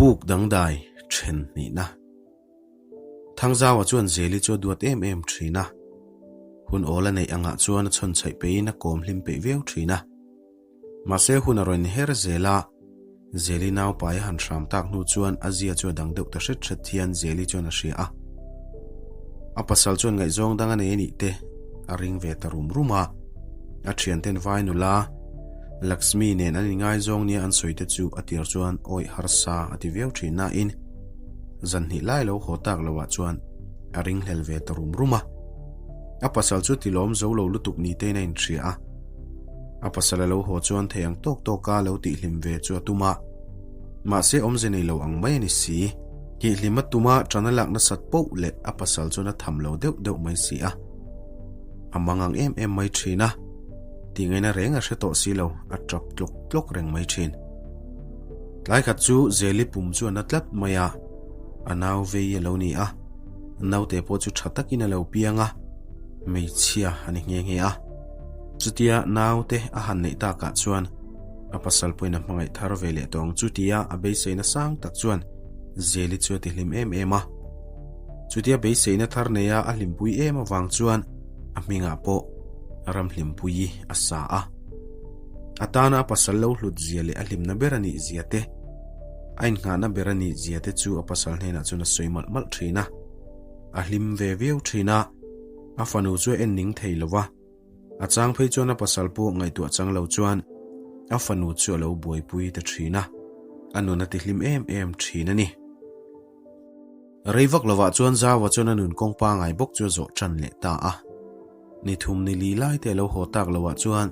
Puk dangdai then hnihna. Thangzaua chuan Zeli chu a duat em em thin a. Hun awl a neih angah chuan a chhawn chhaih peihin a kawm hlim peih viau thin a. Mahse hun a rawn her zel a, Zeli naupai a han hram tak hnu chuan a zia chu a dang deuh ta hret hret hian Zeli chuan a hria a. A pasal chuan ngaihzawng dang a nei a nih te a ring ve ta rum rum a. A thianten vai nula Lakshmi nen an inngaizawng nia an sawi te chu a tir chuan awih harsa a ti viau thin nain zan hnih lai lo haw tak loah chuan a ringhlel ve ta rum rum a. A pasal chu tilawm zo lo lutuk ni tein a inhria a. A pasal a lo haw chuan thei ang tawk tawka lo tihhlim ve chu a tum a, mahse awmze nei lo ang mai a ni si. Tihhlim a tuma ṭan a lak nasat poh leh a pasal chuan a tham lo deuh deuh mai si a. A mang ang em em mai ṭhin a, tihngaihna reng a hre tawh si lo, a ṭap tlawk tlawk reng mai ṭhin. Tlai khat chu Zeli pum chu a na tlat mai a, a nau vei a lo ni a, naute pawh chu ṭha takin a lo piang a, hmeichhia a ni nghe nghe a. Chutia naute a han neih takah chuan a pasal pawhin a hmangaih thar ve leh tawh ang chu tia a beiseina sang tak chuan Zeli chu a ti hlim em em a. Chutia beiseina thar neia a hlimpui em avang chuan a hmingah pawh Ramhlimpuii a sa a. A tana a pasal lo hlut zia leh a hlimna ber a nih zia te, a innghahna ber a nih zia te chu a pasal hnenah chuan a sawi malh malh thin a. A hlim ve viau thin a. A fanu chu a en ning thei lo va, a chang phei chuan a pasal pawh ngaihtuah chang lo chuan a fanu chu a lo buaipui ta thin a, a nun a ti hlim em em thin a ni. Rei vak lovah chuan Zaua chuan a nun kawng pangai bawk chu a zawh tan leh ta a. Ni thum ni li lai te a lo haw tak lovah chuan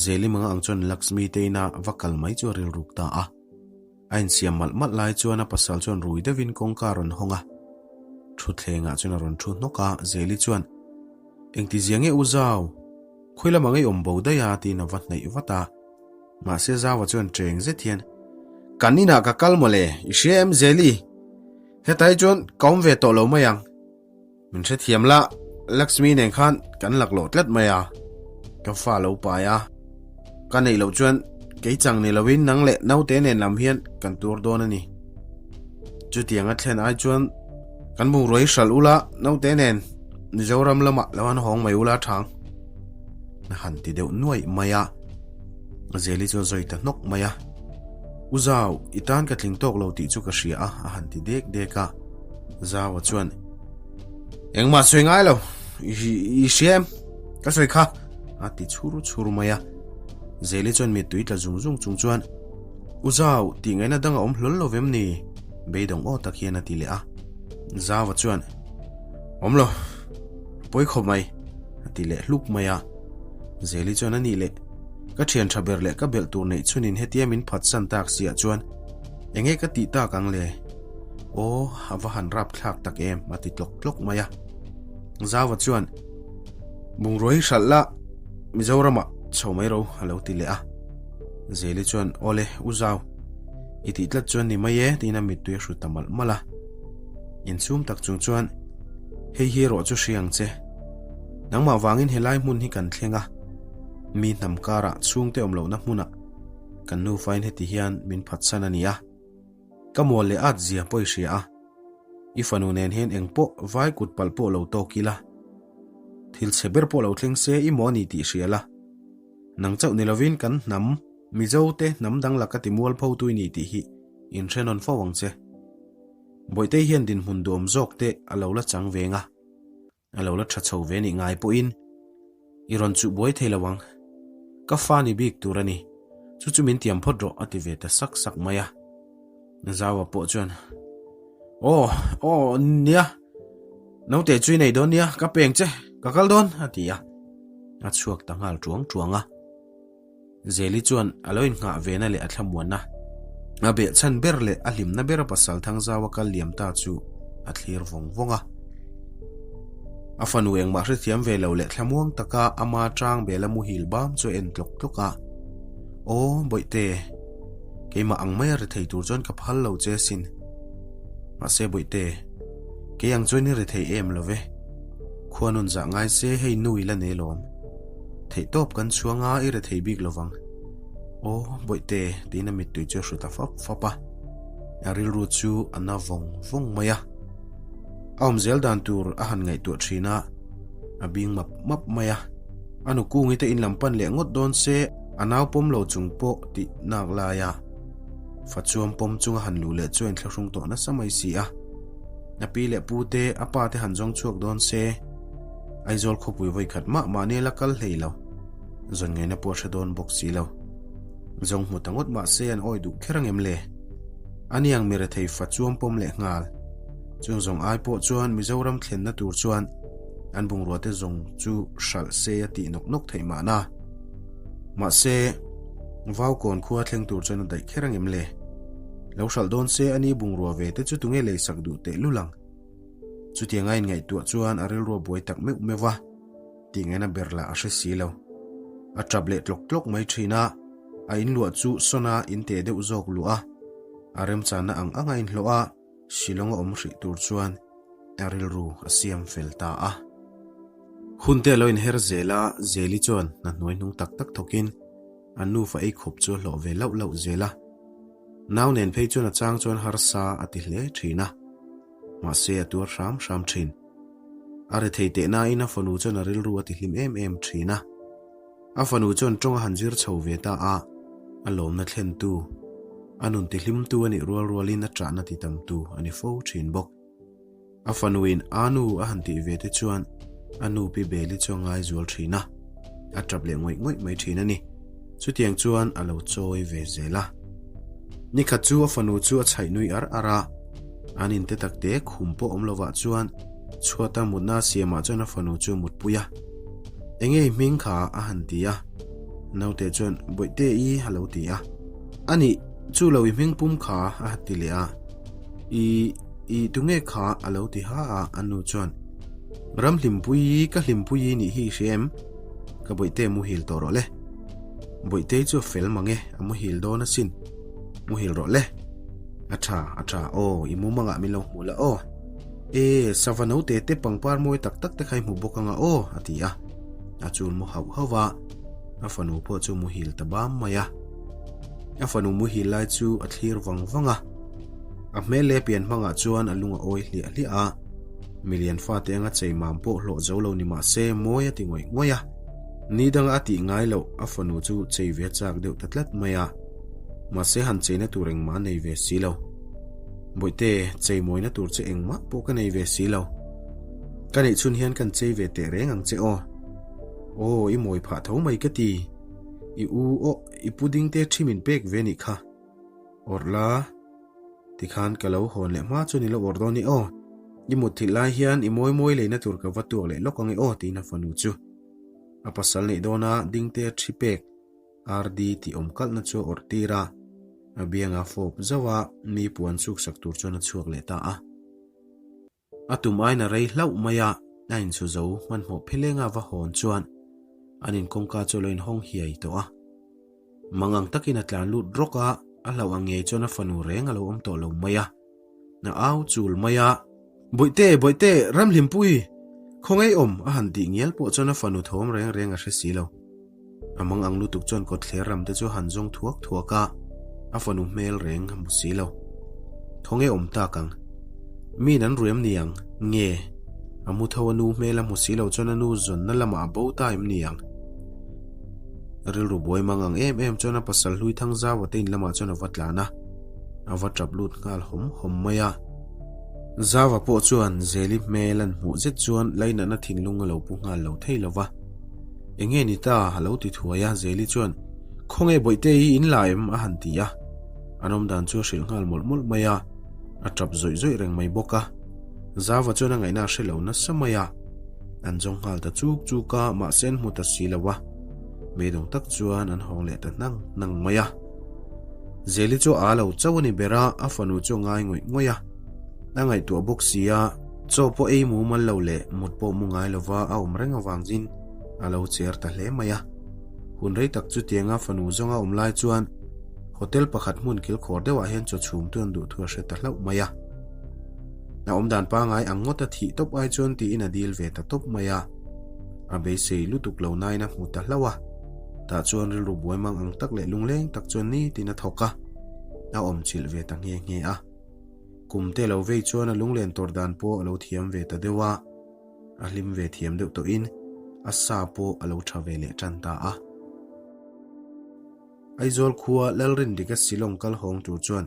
Zeli manga ang chuan Lakshmi te ina va kal mai chu a rilruk ta a. A insiam malh malh lai chuan a pasal chuan rui deuhin kawngka a rawn hawng a. Thutthlengah chuan a rawn thu hnawk a, Zeli chuan, Engtizia nge u Zau? Khawi lamah nge i awm bo daih a? tiin a va hnaih vat a. Mahse Zaua chuan cheng zet hian, Kan inah ka kal mawle, i hria em Zeli? Hetah hi chuan ka awm ve tawh lo mai ang. Min hrethiam la, Lakshmi nen khan kan laklawh tlat mai a, ka fa lo pai a, ka neih loh chuan kei chang ni lovin nang leh naute nen lam hian kan tur dawn a ni. Chutiang a thlen ai chuan kan bungrua hi hralh ula, naute nen Mizoram lamah lo han hawng mai ula thang. A han ti deuh nuaih mai a, Zeli chuan zawi ta hnawk mai a, U Zau, i tan ka tling tawk lo tih chu ka hria a, a han ti dek dek a. Zaua chuan, Engmah sawi ngai lo, i hria em? Ka sawi kha, a ti chhur chhur mai a. Zeli chuan mittui tla zung zung chung chuan, U Zau, tih ngaihna dang a awm hlawl lo vem ni? Beidawng aw tak hian a ti leh a. Zaua chuan, Awm lo, pawi khawp mai, a ti leh hluk mai a. Zeli chuan a nih leh, Ka thian tha ber leh ka belh tur neih chhunin hetia min phatsan tak siah chuan enge ka tih tak ang le? Aw, a va han rap thlak tak em, a ti tlawk tlawk mai a. Zaua chuan, Bungrua hi hralh la, Mizoramah chho mai ro, a lo ti leh a. Zeli chuan, Awle, u Zau, i tih tlat chuan ni mai e, tiin a mittui a hru ta malh malh a. Insum tak chung chuan, Hei hi erawh chu hria ang che. Nangmah vangin helai hmun hi kan thleng a, mi hnam karah chhungte awm lohna hmunah kan nufain heti hian min phatsan a ni a. Ka mual leh at zia pawh i hria a, i fanu nen hian eng pawh vai kut palh pawh lo tawk ila, thil chhe ber pawh lo thleng se i maw a ni tih hria la, nang chauh ni lovin kan hnam Mizo te hnam dang laka ti mual pho tu i ni tih hi inhre nawn fo ang che. Bawihtei hian dinhmun duhawm zawk te a lo la chang veng a. A lo la tha chho ve nih ngai pawhin i rawn chuh buai thei lo ang. Ka fa ni bik tur a ni, chu chu min tiam phawt rawh a ti ve ta sak sak mai a. Zaua pawh chuan, Aw, aw, nia, naute chu i nei dawn nia, ka peng che, ka kal dawn a ti a. A chhuak ta nghal tuang tuang a. Zeli chuan a lo innghah vena leh a thlamuanna, a behchhan ber leh a hlimna bera pasal Thangzaua kal liam ta chu a thlir vawng vawng a. A fanu engmah hrethiam ve lo leh thlamuang taka ama tang bela muhil bam chu a en tlawk tlawk a, Aw, Bawihte, keimah ang maia rethei tur chuan ka phal lo che asin. Mahse, Bawihte, kei ang chuan i rethei em lo ve. Khua nun zah ngai se hei nu i la nei lawm. Theihtawp kan chhuang a, i rethei bik lovang. Aw, Bawihte, tiin a mittui chu a hru ta fap fap a. A rilru chu a na vawng vawng mai a. A awm zel dan tur a han ngaihtuah thin a, a bing map map mai a. A nu kungi te in lam pan leh ngawt dawn se a nau pawm lo chung pawh tih nak lai a. Fa chuam pawm chunga han luh leh chu a inthlahrung tawh nasa mai si a. A pi leh pu te, a pa te han zawng chhuak dawn se, Aizawl khawpui vawi khat mah mahni la kal hlei lo. Zawn ngaihna pawh a hre dawn bawk si lo. Zawng hmu ta ngawt mah se an awi duh kher angem le? Aniang mi rethei fa chuam pawm leh nghal. Chung zawng ai pawh chuan Mizoram thlenna tur chuan an bungrua te zawng chu hralh se a tih nawk nawk theih mahna. Mahse, Vaukawn khua thleng tur chuan a daih kher angem le? Lo hralh dawn se ani bungrua ve te chu tunge leisak duh teh lul ang? Chutiang a inngaihtuah chuan a rilru a buai tak meuh meuh va, tih ngaihna ber lah a hre si lo. A tap leh tlawk tlawk mai thin a, a inluah chu sawn a inteh deuh zawk luah a, a remchanna ang ang a inhlawh a, Shillong a awm hrih tur chuan a rilru a siam fel ta a. Hun te a lo inher zel a, Zeli chuan hna hnuai hnung tak tak thawkin an nufa ei khawp chu a hlawh ve lauh lauh zel a. Nau nen phei chuan a chang chuan harsa a ti hle thin a. Mahse a tuar hram hram thin. A rethei teh nain a fanu chuan a rilru a ti hlim em em thin a. A fanu chuan tawng a han zir chho ve ta a, a lawmna thlentu, a nun tihlimtu a nih rual rualin a ṭahna titamtu a ni fo thin bawk. A fanuin a nu a han tih ve te chuan a nu Pi Beli chu a ngaizual thin a, a ṭap leh ngawih ngawih mai thin a ni. Chutiang chuan a lo chawi ve zel a. Nikhat chu a fanu chu a chhaih nui ar ar a, an inte takte khum pawh awm lovah chuan chhuata mutna siamah chuan a fanu chu a mutpui a. Enge i hming kha? a han ti a. Naute chuan Bawihte i a lo ti a. Anih, chu lo i hming pum kha? a han ti leh a. I, i tunge kha? a lo ti ha a, a nu chuan Ram hlimpui, ka hlimpui i nih hi i hria em? Ka Bawihte muhil tawh rawh le. Bawihtei chu a fel mang e, a muhil dawn asin. Muhil rawh le. A tha, a tha, aw, i mumangah min lo hmuh la aw. E, sava note te pangpar mawi tak tak te kha i hmu bawk anga aw, a ti a. A chul mu hauh hauh a, a fanu pawh chu muhil ta bam mai a. A fanu muhil lai chu a thlir vang vang a. A hmel leh pian hmangah chuan a lung a awi hliah hliah a. Milian fate anga chei mam pawh hlawh zo lo ni mah se mawi a ti ngawih ngawih a. Ni danga a tih ngai loh a fanu chu chei ve chak deuh ta tlat mai a, mahse han cheina tur engmah a nei ve si lo. Bawihte, chei mawina tur che engmah pawh ka nei ve si lo. Ka neih chhun hian kan chei ve teh reng ang che aw. Aw, i mawi phah tho mai ka ti. I u aw, i pudding te thi min pek ve nih kha. Awrh la, tikhan ka lo hawn leh hma chuan i lo awrh dawn i aw. I mutthilh lai hian i mawi mawi leina tur ka va tuak leh lawk ang e aw tiin a fanu chu a pasal neih dawna dingte a thi pek RD tih awm kalhna chu a awrh tir a, a bianga fawp zauh a mi puan chuksak tur chuan a chhuak leh ta a. A tum aiin a rei hlauh mai a, a inchhu zo hmanhmawh philenga va hawn chuan an inkawngka chu a lo inhawng hiai tawh a. Mangang takin a tlan lut rawk a, a hlauh ang ngei chuan a fanu reng a lo awm tawh lo mai a. A au chul mai a, Bawihte, Bawihte, Ramhlimpui! Khawngaih awm! a han tih ngial pawh chuan a fanu thawm reng reng a hre si lo. A mang ang lutuk chuan kawtthler ram te chu a han zawng thuak thuak a, a fanu hmel reng a hmu si lo. Khawngaih awm tak ang. Miin an ruih em ni ang? Nge? A mu tho a nu hmel a hmu si lo chuan a nu zawnna lamah a bo ta em ni ang? Rilru buai mang ang em em chuan a pasal hlui thang zau a te in lamah chuan a va tlan a, a va tap lut nghal hawm hawm mai a. Zava pawh chuan Zeli hmel an hmuh zet chuan lainatna thinlung a lo pu nghal lo thei lo va. Enge ni ta? a lo ti thuai a, Zeli chuan, Khawnge Bawihte i in la em? a han ti a. An awmdan chu a hrilh nghal mawlh mawlh mai a, a tap zawih zawih reng mai bawk a. Zava chuan a ngaihna a hre lo nasa mai a. An zawng nghal ta chuk chuk a, mahse an hmu ta si lo a. Beidawng tak chuan an hawng leh ta hnang hnang mai a. Zeli chu a lo chauh a ni ber a, a fanu chu a ngai ngawih ngawih a. A ngaihtuah bawk si a, chaw pawh ei mumal lo leh mut pawh mu ngai lova a awm reng avangin a lo cher ta hle mai a. Hun rei tak chutianga fanu zawnga awm lai chuan hotel pakhat hmun kilkhawr deuhah hian chaw chhum tu an duh thu a hre ta hlauh mai a. A awmdan pangai ang ngawt a thih tawp ai chuan tiin a dil ve ta tawp mai a. A beisei lutuk lo nain a hmu ta hlauh a. Tah chuan rilru buai mang ang tak leh lungleng tak chuan nitin a thawk a, a awm chilh ve ta nghe nghe a. Kum te lo vei chuan a lunglen tawr dan pawh a lo thiam ve ta deuh a, a hlim ve thiam deuh tawhin a sa pawh a lo tha ve leh tan ta a. Aizawl khua Lalrindika Shillong kal hawng tur chuan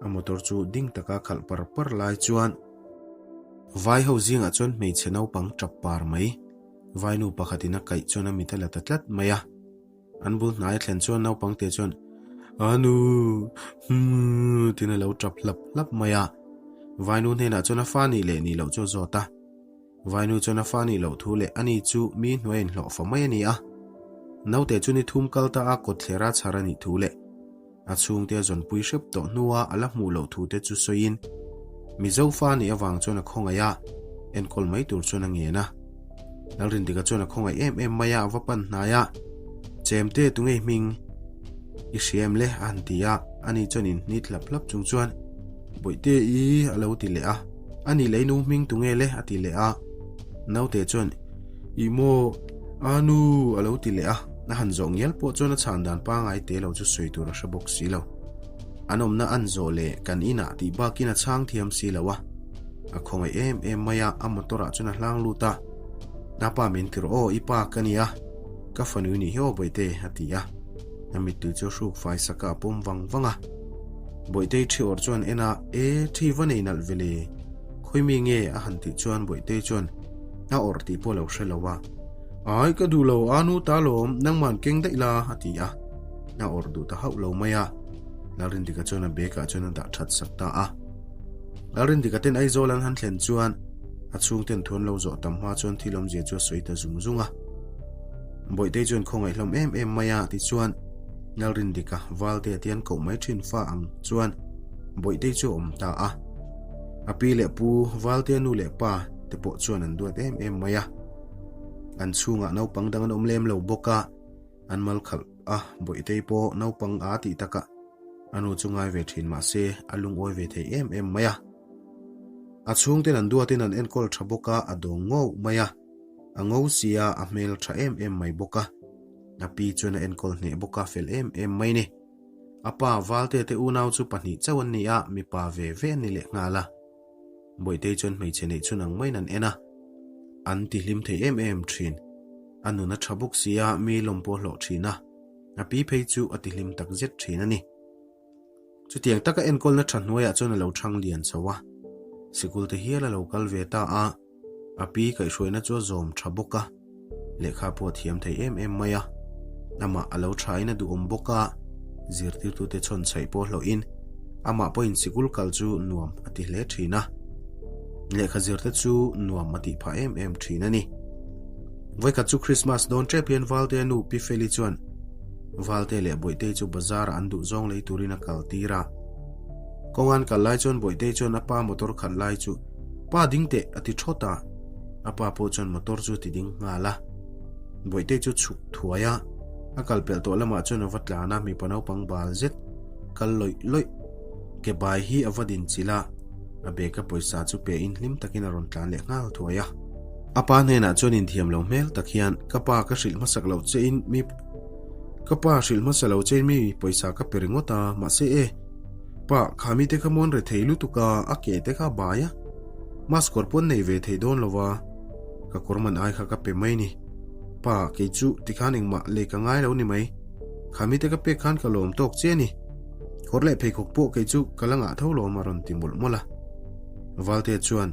a motor chu ding taka khalh par par lai chuan vai ho zingah chuan hmeichhe naupang tap par mai vainu pakhatin a kaih chuan a mit a la ta tlat mai a. An bul hnai a thlen chuan naupang te chuan Anu hmmm tiin a lo tap hlap hlap mai a. Vainu hnenah chuan a fa nih leh nih loh chu a zawt a. Vainu chuan a fa nih loh thu leh ani chu mi hnuai inhlawh fa mai a ni a. Naute chu ni thum kal ta a kawtthlera chhar a nih thu leh A chhungte a zawnpui hrep tawh hnua a la hmuh loh thute chu sawiin Mizo fa nih avang chuan a khawngaih a, enkawl mai tur chuan a ngen a. Lalrindika chuan a khawngaih em em mai a, a va pan hnai a, Chemte tunge i hming? I hria em le? a han ti a, ani chuan inhnit hlap hlap chung chuan Bawihte i a lo ti leh a, A nih leh i nu hming tunge le? a ti leh a, naute chuan Ih maw? A nu! a lo ti leh a, a han zawh ngial pawh chuan a chhan dan pangai te lo chu sawi tur a hre bawk si lo. An awmna an zawh leh kan inah tih bakin a chhang thiam si lo a. A khawngaih em em mai a, a motor ah chuan a hlang lut a. A pa min ti rawh aw, i pa ka nia, ka fanu i nih hi aw Bawihte, a ti a. A mittui chu a hruk fai sak a, a pawm vang vang a. Bawihtei thi awrh chuan en a, E, thi va nei nalh ve le, khawi mi nge? a han tih chuan Bawihtei chuan, A awrh tih pawh lo hre lo a. Ai ka duh lo, a nu ta lawm, nangman keng daih la, a ti a. A awrh duh ta hauh lo mai a. Lalrindika chuan a bag ah chuan a dah that sak ta a. Lalrindika ten Aizawl an han thlen chuan a chhungten thu an lo zawh tam hma chuan thil awmzia chu a sawi ta zung zung a. Bawihtei chuan khawngaih hlawm em em mai a, tichuan Lalrindika Valtea te an koh mai thin fa ang chuan Bawihtei chu a awm ta a. A pi leh pu Valtea nu leh pa te pawh chuan an duat em em mai a. An chhungah naupang dang an awm lem lo bawk a, an mal khalh a, Bawihtei pawh naupang a tih takah a nu chu ngai ve thin mah se a lungawi ve thei em em mai a. A chhungten an duatin an enkawl tha bawk a, a dawng ngauh mai a, a ngo sia a hmel tha em em mai bawk a. A pi chuan a enkawl hneh bawk a, fel em em mai ni. A pa Valtea te unau chu pahnih chauh an ni a, mipa ve ve an ni lehnghal a. Bawihtei chuan hmeichhe neih chhun ang maiin an en a, an ti hlim thei em em thin. A nun a tha bawk si a, mi lawm pawh a hlawh thin a, a pi phei chu a ti hlim tak zet thin a ni. Chutiang taka enkawlna tha hnuaiah chuan a lo thang lian chho a, sikul te hial a lo kal ve ta a. A pi kaihhruaina chu a zawm tha bawk a, lehkha pawh a thiam thei em em mai a. Amah a lo thain a duhawm bawk a, zirtirtute chhawn chhaih pawh hlawhin amah pawhin sikul kal chu nuam a ti hle thin a. Lehkha zirte chu nuam a tih phah em em thin a ni. Vawikhat chu Christmas dawn tep hian Valtea nu Pi Feli chuan Valtea leh Bawihtei chu bazar-ah an duhzawng lei turin a kal tir a. Kawngan kal lai chuan Bawihtei chuan a pa motor khalh lai chu Pa ding teh a ti thawt a, a pa pawh chuan motor chu a ti ding nghal a. Bawihtei chu chhuk thuai a, a kal pelh tawh lamah chuan a va tlan a, mipa naupang bal zet kal lawih lawih ke bai hi a va din chilh a, a bag a pawisa chu pe in hlim takin a rawn tlan leh nghal thuai a. A pa hnenah chuan inthiam lo hmel tak hian ka pa ka hrilh hmasak loh che in mi ka pa hrilh hmasa lo che in mi pawisa ka pe ringawt a, mahse e, Pa, kha mite kha mawn re thei lutuk a, a ke te kha a bai a. Mask kawr pawn nei ve thei dawn lo va, ka kawr man ai kha ka pe mai ni. Pa, kei chu tikhan engmah lei ka ngai lo ni mai. Kha mite ka pek khan ka lawm tawk che a ni. Kawr leh pheikhawk pawh kei chu ka la ngah tho lawm a rawn ti mawlh mawlh a. Valtea chuan,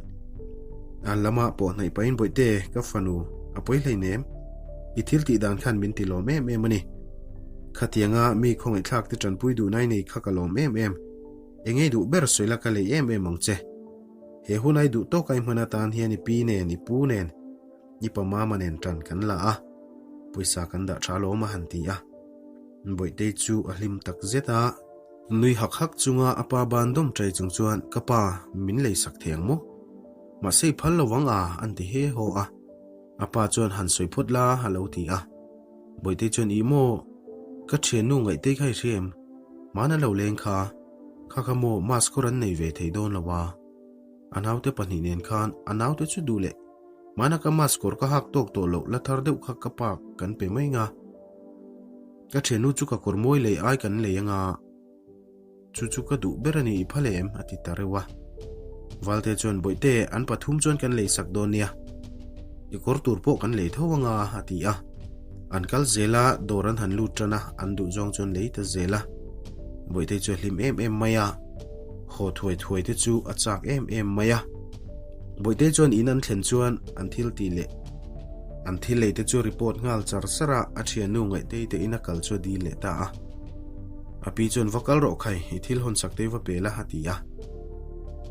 An lamah pawh hnaih pahin Bawihte, ka fanu, a pawi hleinem. I thil tih dan khan min ti lawm em em a ni. Khatianga mi khawngaihthlak te tanpui duhna i nei kha ka lawm em em. Engei duh ber sawi la ka lei em em ang che. He hun ai duh tawk ai hman atan hian i pi nen, i pu nen, i pa mama nen tan kan la a, pawisa kan dah tha lawm a han ti a. Bawihtei chu a hlim tak zet a. Nui hak hak chunga a pa ban dawm chai chung chuan ka pa min lei sak thei ang maw? Mahse i phal lo vang a an ti he haw a. A pa chuan han sawi phawt la a lo ti a. Bawihtei chuan ih maw ka thiannu ngaihtei kha i hria em? Hmana lo leng kha, kha kha maw mask kawr an nei ve thei dawn lo a. A naute pahnih nen khan a naute chu duh leh hmana ka mask kawr ka hak tawk tawh loh la thar deuh kha ka pa kan pe mai nga. Ka thiannu chu ka kawr mawi lei ai kan lei anga chu chu ka duh ber a ni i phal em a ti ta reuh a. Valte chuan Bawihte an pathum chuan kan lei sak dawn nia. I kawr tur pawh kan lei tho anga a ti a. An kal zel a, dawr an han lut tan a, an duh zawng chuan lei ta zel a. Bawihte chu a hlim em em mai a, haw thuai thuai te chu a chak em em mai a. Bawihte chuan in an thlen chuan an thil tih leh an thil lei te chu report nghal char char a, a thiannu ngaihtei te in a kal chu a dil leh ta a. A pi chuan va kal rawh khai, i thil hawn sak te va pe la a ti a.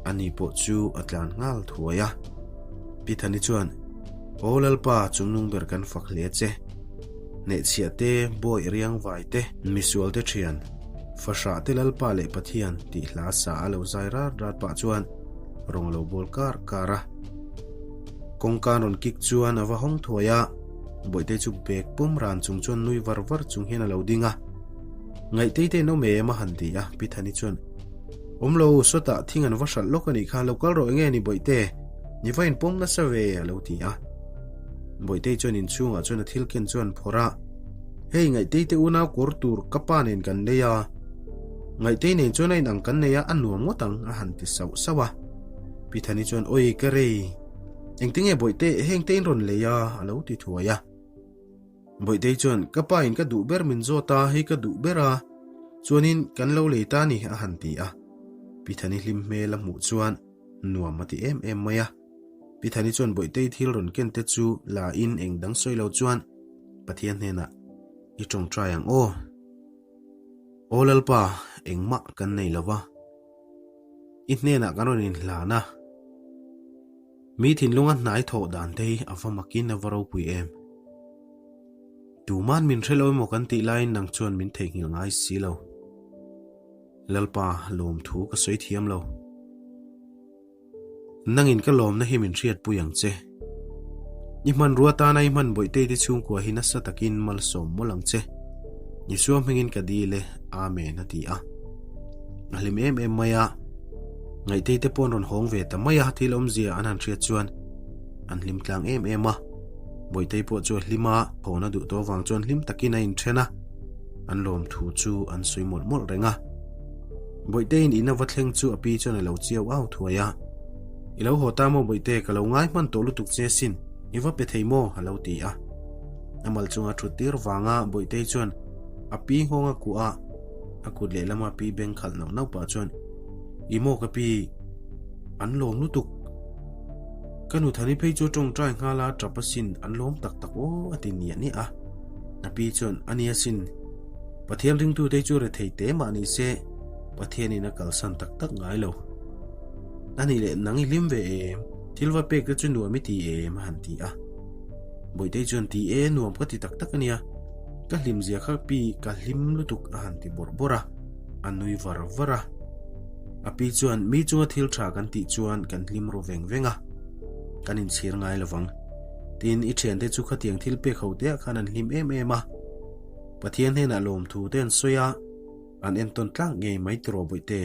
Ani pawh chu a tlan nghal thuai a. Pi Thani chuan, Aw Lalpa, chungnung ber kan fak hle che. Hnehchhiah te, bawi riangvai te, misual te thian, fahrah te Lalpa leh Pathian tih hla sa a lo zai rat rat pah chuan rawng lo bawl kar kar a. Kawngka an rawn kik chuan a va hawng thuai a, Bawihtei chu bag pawm ran chung chuan nui var var chung hian a lo ding a. Ngaihtei te an awm em a han ti a, Pi Thani chuan, Awm lo, sawtah thing an va hralh lawk a nih kha, lo kal rawh enge ni Bawihte, ni va inpawm nasa ve a lo ti a. Bawihtei chuan inchhungah chuan a thil ken chu an phawrh a, Hei Ngaihtei te unau kawr tur ka pa nen kan lei a, Ngaihtei nen chuan a inang kan nei a, a nuam ngawt ang a han ti sauh sauh a. Pi Thani chuan, Awi ka rei, engtinge Bawihte hengte in rawn lei a a lo ti thuai a. Bawihtei chuan, Ka pa in ka duh ber min zawt a, hei ka duh ber a, chuanin kan lo lei ta ni a han ti a. Pi Thani hlim hmel a hmuh chuan nuam a ti em em mai a. Pi Thani chuan Bawihtei thil rawn ken te chu la in eng dang sawi lo chuan Pathian hnenah, I tawngtai ang aw. Aw Lalpa, engmah kan nei lo va, i hnenah kan rawn inhlan a. Mi thinlunga hnai thawh dan te hi a va makin a va ropui em? Tuman min hre lo emaw kan tih laiin nang chuan min theihnghilh ngai si lo. Lalpa lawmthu ka sawi thiam lo. Nangin ka lawmna hi min hriatpui ang che. I hmanrua tana i hman bawihtei te chhungkua hi nasa takin malsawm mawlh ang che. Isua hmingin ka dil e, Amen a ti a. A hlim em em mai a, ngaihtei te pawh an rawn hawng ve ta mai a, thil awmzia an han hriat chuan an hlim tlang em em a. Bawihtei pawh chu a hlim a, hawn a duh tawh avang chuan hlim takin a inthen a, an lawmthu chu an sawi mawlh mawlh reng a. Bawihteiin in a va thleng chu a pi chuan a lo chiau au thuai a, I lo haw ta maw Bawihte, ka lo ngai hman tawh lutuk che sin, i va pe thei maw? a lo ti a. A mal chunga thut tir vanga Bawihtei chuan a pi nghawng a kuah a, a kut lehlama pi beng khalh nauh nauh pah chuan, I maw ka pi, an lawm lutuk. Ka nu Thani phei chu tawngtai nghal a, tap asin, an lawm tak tak aw a ti niah niah a. A pi chuan, A nia sin, Pathian ringtute chu rethei te mah ni se, Pathianin a kalsan tak tak ngai lo. A nih leh nang i hlim ve em? Thil va pek te chu nuam i ti em? a han ti a. Bawihtei chuan ti e, nuam ka ti tak tak a nia. Ka hlim zia kha pi ka hlim lutuk a han ti bawrh bawrh a, a nui var var a. A pi chuan mi chunga thil tha kan tih chuan kan hlim ru veng veng a, kan inchhir ngai lovang. Tin, i thiante chu khatiang thil pek ho teah khan an hlim em em a. Pathian hnenah lawmthu te an sawi a, an entawn tlak ngei mai tiraw bawihte.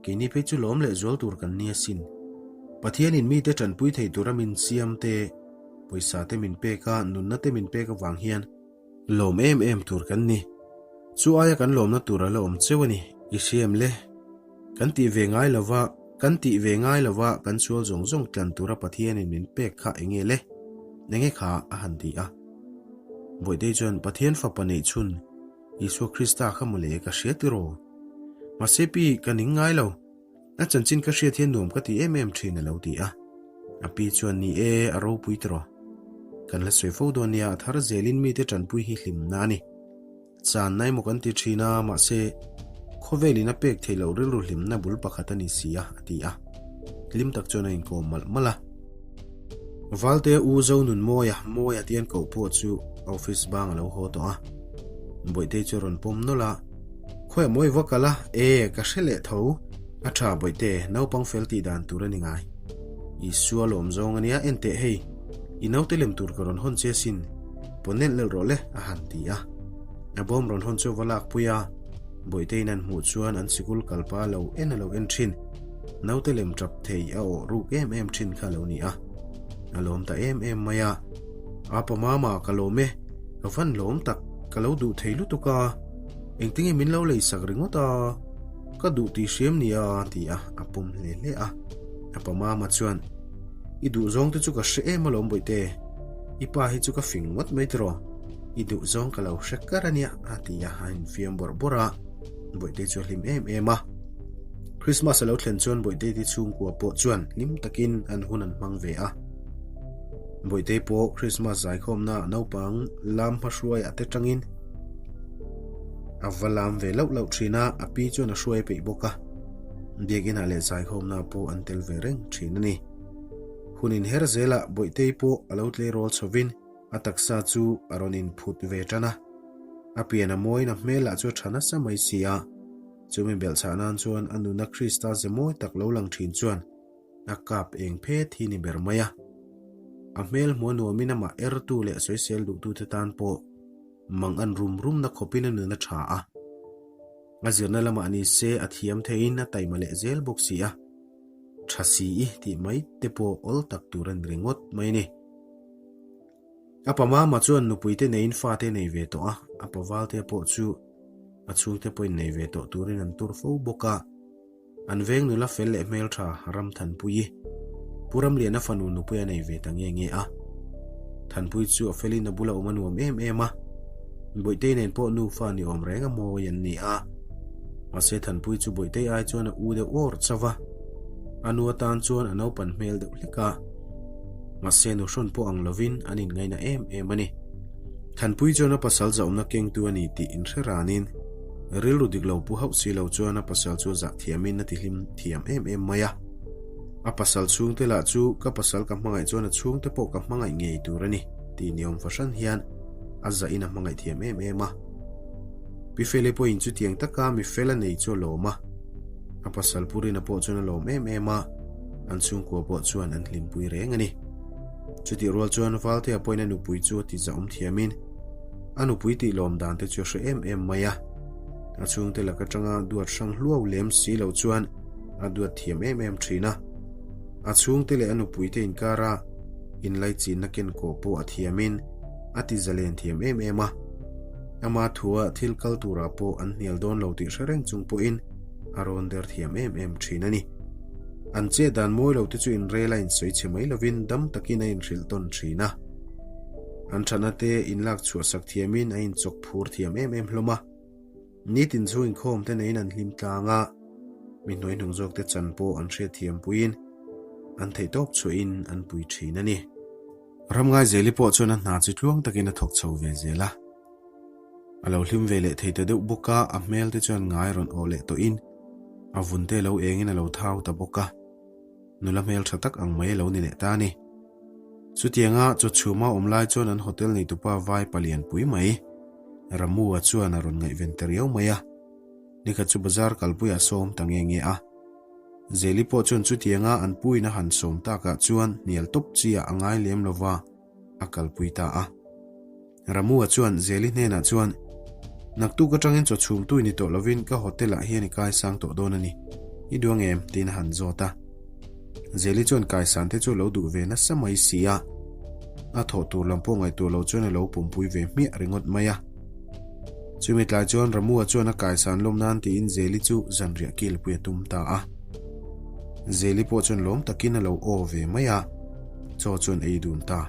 Keini phei chu lawm leh zual tur kan ni asin. Pathianin mite tanpui thei tura min siam te, pawisa te min pek a, nunna te min pek avang hian lawm em em tur kan ni. Chu aia kan lawmna tur a la awm cheu a ni. I hriam le. Kan tih ve ngai lova, kan tih ve ngai lova kan sual zawng zawng tlan tura Pathianin min pek kha enge le? Enge kha? a han ti a. Bawihtei chuan Pathian fapa neih chhun Isua Krista kha mawle ka hria tiraw? Mahse pi, ka ning ngai lo. A chanchin ka hriat hian nuam ka ti em em thin a lo ti a. A pi chuan ni e, a ropui tiraw? Kan la sawi fo dawn nia, a thar zelin mite tanpui hi hlimna a ni. Channa emaw kan ti thin a, mahse khawvelin a pek theih loh rilru hlimna bul pakhat a ni si a, a ti a. Hlim tak chuan a inkawm malh malh a. Valtea u Zonunmawia, Mawia tian koh pawh chu office bang a lo haw tawh a. Bawihtei chu a rawn pawm nawlh a, Khawiah mawi va kal a, e, ka hre leh tho. A tha Bawihte, naupang fel tih dan tur a ni ngai. Isua lawm zawng a nia, en teh hei, i naute lem tur ka rawn hawn che sin, paw nelh nelh rawh le, a han ti a. A bawm rawn hawn chu a va lakpui a, Bawihteiin an hmuh chuan an sikul kalpa lo en a lo en thin. Naute lem tap thei a awh ruk em em thin kha lo ni a. A lawm ta em em mai a. Apa mama ka lawm e, ka van lawm tak, ka lo duh thei lutuk a, engtinge min lo lei sak ringawt a, ka duh tih hriam nia ti a, a pawm hle hle a. A pa Mama chuan, I duhzawng te chu ka hre em alawm Bawihte, i pa hi chu ka fing ngawt mai tiraw, i duhzawng ka lo hre kar a nia a ti a, a infiam bawrh bawrh a, Bawihte chu a hlim em em a. Christmas a lo thlen chuan Bawihte te chhungkua pawh chuan hlim takin an hun an hmang ve a. Bawihte pawh Christmas zaikhawmna naupang lam hmahruaiah te tangin a va lam ve lauh lauh thin a, a pi chuan a hruai peih bawk a. Biakinah leh zaikhawmna pawh an tel ve reng thin a ni. Hun inher zelah Bawihtei pawh a lo tleirawl chhovin a taksa chu a rawn inphut ve tan a. A pian a mawiin a hmel lah chu a tha nasa mai si a. Chumi belhchhah nan chuan a nuna Krista ze mawi tak lo lang thin chuan a kap eng phet hi ni ber mai a. A hmel hmuh a nuamin amah ertu leh sawisel duhtute tan pawh mang an rum rumna khawpin a nun a tha a. A zirna lamah ni se a thiam theiin a taima leh zel bawk si a, tha si i tih mai te pawh awl tak tur a ni ringawt mai a ni. A pa mama chuan nupui te neiin fate nei ve tawh a, a pa valte pawh chu a chhungte pawhin nei ve tawh turin an tur fo bawk a. An veng nula fel leh hmeltha Ramthanpuii, Pu Ramliana fanu nupui a nei ve ta nge nge a. Thanpui chu a felin a bula awm a nuam em em a, Bawihtei nen pawh nufa ni awm reng a mawi an ni a. Mahse Thanpui chu Bawihtei ai chuan a u deuh awr chauh a, a nu atan chuan a naupan hmel deuh hlek a. Mahse nuhrawn pawh ang lovin an inngaina em em a ni. Thanpui chuan a pasal zahawmna kengtu a ni tih inhre ranin, Rilru dik lo pu hauh si lo chuan a pasal chu a zah thiamin a tihlim thiam em em mai a. A pasal chhungte lah chu ka pasal ka hmangaih chuan a chhungte pawh ka hmangaih ngei tur a ni tih ni awm fahran hian a zahin a hmangaih thiam em em a. Pi Feli pawhin chutiang taka mi fel a nei chu a lawm a. A pasal Pu Rina pawh chuan a lawm em em a, an chhungkua pawh chuan an hlimpui reng a ni. Chutih rual chuan Valtea pawhin a nupui chu a tizahawm thiamin A nupui tih lawm dan te chu a hre em em mai a, a chhungte lak atanga duat hrang hluau lem si lo chuan a duat thiam em em thin a. A chhungte leh a nupui te inkara inlaichinna kenkawh pawh a thiamin a ti zalen thiam em em a. Ama thua thil kal turah pawh an hnial dawn lo tih hre reng chung pawhin a rawn der thiam em em thin a ni. An chet dan mawi lo te chu inrel a insawi chhe mai lovin dam takin a inhrilh tawn thin a. An thatna te inlak chhuah sak thiamin a inchawk phur thiam em em hlawm a. Nitin chu inkhawm te neiin an hlim tlang a, mi hnuaihnung zawk te chan pawh an hriat thiam puiin an theihtawp chhuahin an pui thin a ni. Ramngaizeli pawh chuan a hna chu tluang takin a thawk chho ve zel a. A lo hlim ve leh thei ta deuh bawk a, a hmel te chuan ngai rawn awh leh tawhin a vun te lo engin a lo thau ta bawk a. Nula hmel tha tak ang mai a lo ni leh ta a ni. Chutianga chawchhuma awm lai chuan an hotel neitupa vai palian pui mai, Ramu-a chuan a rawn ngaihven ta riau mai a. Nikhat chu bazar kalpuiah a sawm ta nge nge a. Zeli pawh chuan chutianga an puiin a han sawm takah chuan hnial tawp chi-ah a ngai lem lova, a kalpui ta a. Ramua chuan Zeli hnenah chuan, Naktuk atangin chaw chhum tui ni tawh lovin ka hotel ah hian i kaisang tawh dawn a ni. I duh ang em? tiin a han zawt a. Zeli chuan kaisan te chu a lo duh ve nasa mai si a. A thawh tur lam pawh ngaihtuah loh chuan a lo pumpui ve hmiah ringawt mai a. Chumi tlai chuan Ramua chuan a kaisan lawm nan tiin Zeli chu zanriah kilpui a tum ta a. Zeli pawh chuan lawm takin a lo aw ve mai a, chaw chuan ei dun ta.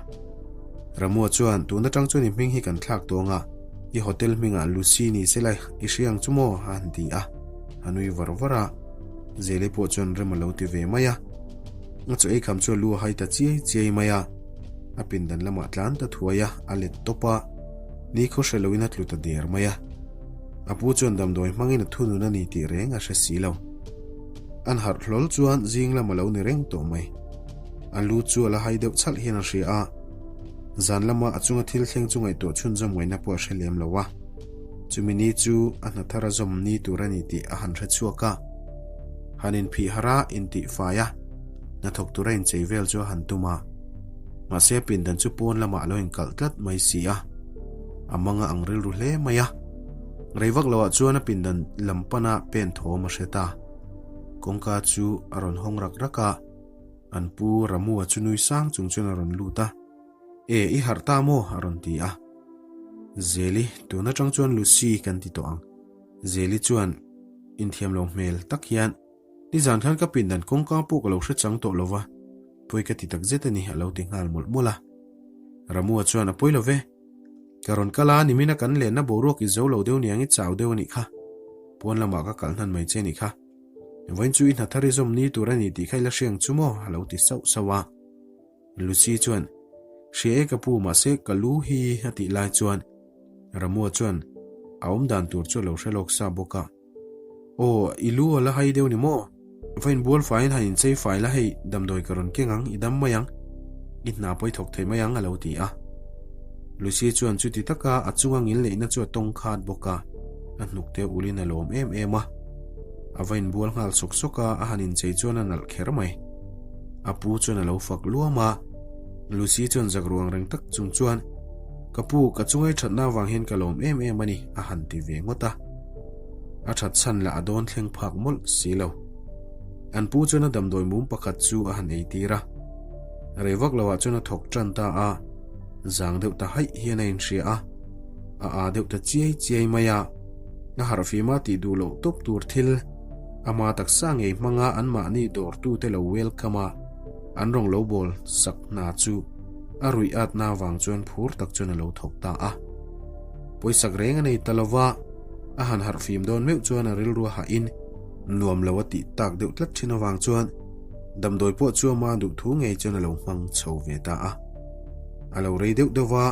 Ramua chuan, Tun atang chuan i hming hi kan thlak tawng a, i hotel hmingah Lucy ni sela i hria ang chu maw? a han ti a, a nui var var a. Zeli pawh chuan rem a lo ti ve mai a. A chaw ei kham chu a lu a hai ta chiai chiai mai a, a pindan lamah tlan ta thuai a, a let tawp a, ni khaw hre loin a tlu ta der mai a. A pu chuan damdawi hmangin a thunun a ni tih reng a hre si lo. An harh hlawl chuan zing lam a lo ni reng tawh mai. A lu chu a la hai deuh chhalh hian a hria a, zan lama a chunga thil thleng chu ngaihtuah chhunzawm ngaihna pawh a hre lem lo a. Chumi ni chu a hna thar a zawm ni tur a ni tih a han hre chhuak a. Han inphih harh a, intih fai a, hnathawk tura inchei vel chu a han tum a. Mahse a pindan chu pawn lamah a lo inkalh tlat mai si a. A mang a ang rilru hle mai a. Rei vak loah chuan a pindan lam pana pen thawm a hre ta. Kawngka chu a rawn hawng rak rak a, an pu Ramua chu nui sang chung chuan a rawn lut a. E, i harh ta maw? a rawn ti a. Zeli, tun atang chuan Lucy kan ti tawh ang. Zeli chuan inthiam lo hmel tak hian. Nizan khan ka pindan kawngka pawh ka lo hre chang tawh lo va, pawi ka ti tak zet a ni, a lo ti nghal mawlh mawlh a. Ramua chuan a pawi lo ve. Ka rawn kal a, nimina kan lenna boruak i zo lo deuh niang i chau deuh a nih kha. Pawn lamah ka kalh hnan mai che a nih kha. Vawiin chu i hna thar i zawm ni tur a ni tih kha i la hriang chu maw? a lo ti sauh sauh a. Lucy chuan, Hria e ka pu, mahse ka lu hi a tih lai chuan Ramua chuan a awm dan tur chu a lo hre lawk sa bawk a. Aw, i lu a la hai deuh ni maw? Va inbual faiin han inchei fai la hei, damdawi ka rawn keng ang, i dam mai ang, i hna pawh i thawk thei mai ang a lo ti a. Lucy chuan chuti taka a chunga ngil neihna chu a tawng khat bawk a, a hnuk te ulin a lawm em em a. A va inbual nghal sawk sawk a, a han inchei chuan a nalh kher mai. A pu chuan a lo fak luam a, Lucy chuan zak ruang reng tak chung chuan, Ka pu, ka chungai thatna avang hian ka lawm em em a ni, a han ti ve ngawt a. A that chhan lah a dawn thleng phak mawlh si lo. An pu chuan a damdawi mum pakhat chu a han ei tir a. Rei vak loah chuan a thawk tan ta a, zang deuh ta haih hian a inhria a, a aa deuh ta chiai chiai mai a. A harhfima tih duh loh tawp tur thil, ama taksa ngei hmanga anmahni dawrtute lo welcome a, an rawn lo bawl sak hna chu a ruih atna avang chuan phur tak chuan a lo thawk ta a. Pawisak reng a nei ta lo va, a han harhfim dawn meuh chuan a rilru a hahin nuam lo a tih tak deuh tlat thin avang chuan damdawi pawh chu ama duh thu ngei chuan a lo hmang chho ve ta a. A lo rei deuh deuh va,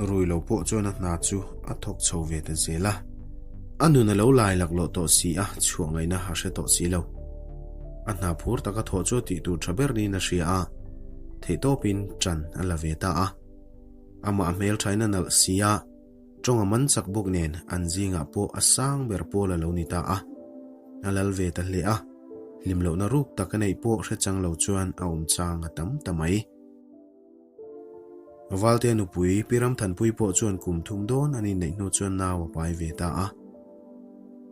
rui lo pawh chuan a hna chu a thawk chho ve ta zel a. A nun a lo lai laklawh tawh si a, chhuah ngaihna a hre tawh si lo. A hna phur taka thawh chu a tih tur tha ber niin a hria a, theihtawpin ṭan a la ve ta a. Amah hmelṭhain a nalh si a, ṭawng a man chak bawk nen an zingah pawh a sang ber pawl a lo ni ta a. A lal ve ta hle a, hlim lohna ruk tak a neih pawh hre chang lo chuan a awm chang a tam ta mai. Valtea nupui Pi Ramthanpui pawh chuan kum thum dawn an inneih hnu chuan nau a pai ve ta a.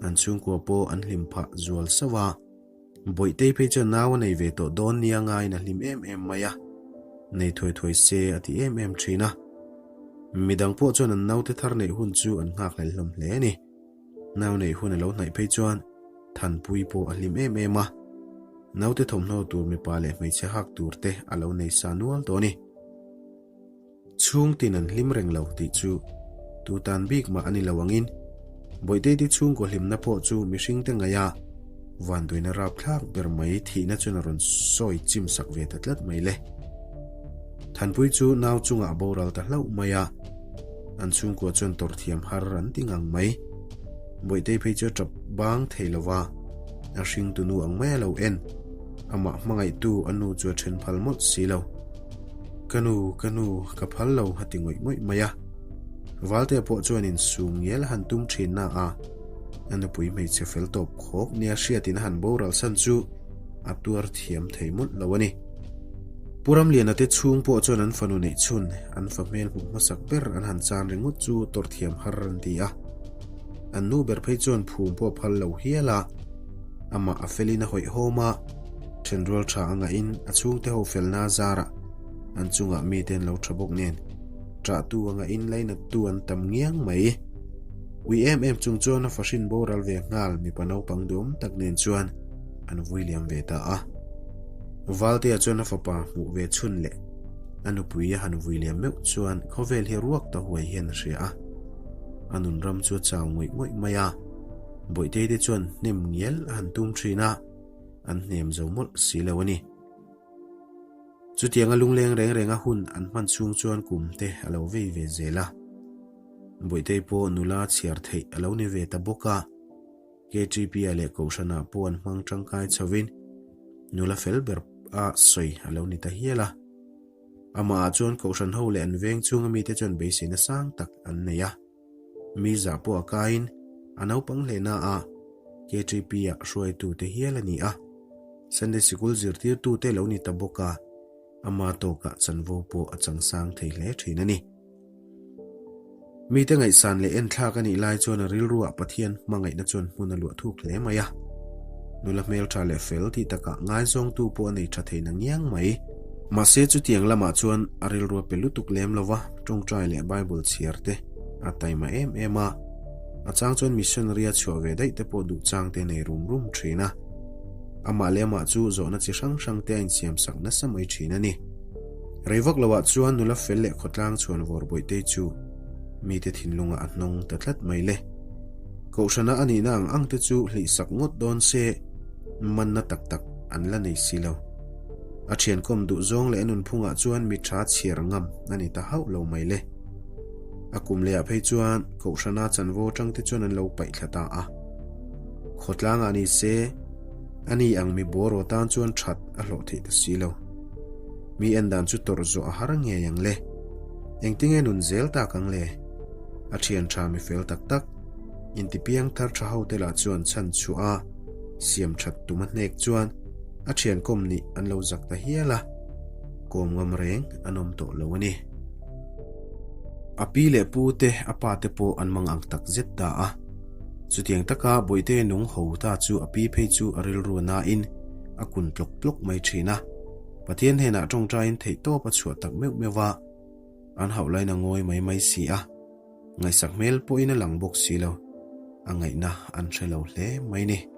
An chhungkua pawh an hlim phah zual sauh a. Bawihtei phei chuan nau a nei ve tawh dawn nia ngaiin a hlim em em mai a, nei thuai thuai se a ti em em thin a. Midang pawh chuan an naute thar neih hun chu an nghakhlel hlawm hle a ni. Nau neih hun a lo hnaih phei chuan Thanpui pawh a hlim em em a, naute thawmhnaw tur mipa leh hmeichhe hak tur te a lo nei sa nual tawh a ni. Chhung tin an hlim reng lo tih chu tu tan bik mah a ni lo angin Bawihtei te chhungkaw hlimna pawh chu mihring te ngaih a vanduaina rapthlak ber mai thihna chuan a rawn sawi chim sak ve ta tlat mai le. Thanpui chu nau chungah a boral ta hlauh mai a, an chhungkua chuan tawrh thiam har an ti ngang mai. Bawihtei phei chu a tap bang thei lo va, a hringtu nu ang mai a lo en. Amah hmangaihtu a nu chu a then phal mawlh si lo. Ka nu, ka nu, ka phal lo a ti ngawih ngawih mai a. Valtea pawh chuan insum ngial a han tum thin na a, a nupui hmeichhe fel tawp khawk nia hriatin a han boral san chu a tuar thiam thei mawlh lo a ni. Pu Ramliana te chhung pawh chuan an fanu neih chhun, an fa hmel hmuh hmasak ber an han chan ringawt chu tawrh thiam har an ti a. An nu ber phei chuan phum pawh a phal lo hial a, amah a felin a hawihhawm a, Thenrual tha a ngahin a chhungte ho felna a zarah an chungah mite an lo tha bawk nen ṭahtu a ngahin lainattu an tam ngiang mai. Ui em em chung chuan a fahrin boral ve nghal mipa naupang duam tak nen chuan an vui liam ve ta a. Valtea chuan a fapa hmuh ve chhun leh a nupui a han vui liam meuh chuan khawvel hi ruak ta huai hian a hria a. A nun ram chu a chau ngawih ngawih mai a. Bawihtei te chuan hnem ngial a han tum thin a. an hnem zo mawlh si lo a ni. Chutianga lungleng reng renga hun an hman chhung chuan kum te a lo vei ve zel a. Bawihtei pawh nula chhiar theih a lo ni ve ta bawk a, KTP-a leh Kohhranah pawh an hmang tangkai chhovin nula fel ber a sawi a lo ni ta hial a. Amahah chuan Kohhran ho leh an veng chhunga mite chuan beiseina sang tak an nei a. Mi zah pawh a kaiin a naupang hlehna a KTP-a hruaitute hial a ni a. Sunday Sikul zirtirtute lo ni ta bawk a, ama tawkah chanvo pawh a changsang thei hle thin a ni. Mite ngaihsan leh enthlak a nih lai chuan a rilruah Pathian hmangaihna chuan hmun a luah thuk hle mai a. Nula hmeltha leh fel tih takah ngaizawngtu pawh a nei tha thei na ngiang mai. Mahse chutiang lamah chuan a rilrua pe lutuk lem lo va. Tawngtai leh Bible chhiar te a taima em em a, a chang chuan missionary a chhuah ve daih te pawh duh chang te nei rum rum thin a. Amah leh amah chu zawhna chi hrang hrang te a insiam sak nasa mai thin a ni. Rei vak loah chuan nula fel leh khawtlang chhuan vawr bawihtei chu mite thinlungah a hnawng ta tlat mai le. Kohhrana a nihna ang ang te chu hlih sak ngawt dawn se manna tak tak an la nei si lo. A thiankawm duh zawng leh a nunphungah chuan mi tha chhiar ngam a ni ta hauh lo mai le. A kum lehah phei chuan Kohhrana chanvo atang te chuan an lo paih thla ta a. Khawtlangah ni se, a ni ang mi bawraw tan chuan that a hlawh theih ta si lo. Mi en dan chu tawrh zawh a har ngei ang le. Engtinge nun zel tak ang le? A thian tha mi fel tak tak, intipiang thar tha ho te lah chuan chhan chhuah a siam that tum a hnek chuan a thian kawm nih an lo zak ta hial a, kawm ngam reng an awm tawh lo a ni. A pi leh pu te, a pa te pawh an mang ang tak zet ta a. Chutiang taka Bawihte nung ho ta chu a pi phei chu a rilru nain a kun tlawk tlawk mai thin a. Pathian hnenah tawngtaiin theihtawp a chhuah tak meuh meuh va, an hauh lain a ngawi mai mai si a. Ngaihsak hmel pawhin a lang bawk si lo, a ngaihna an hre lo hle mai ni.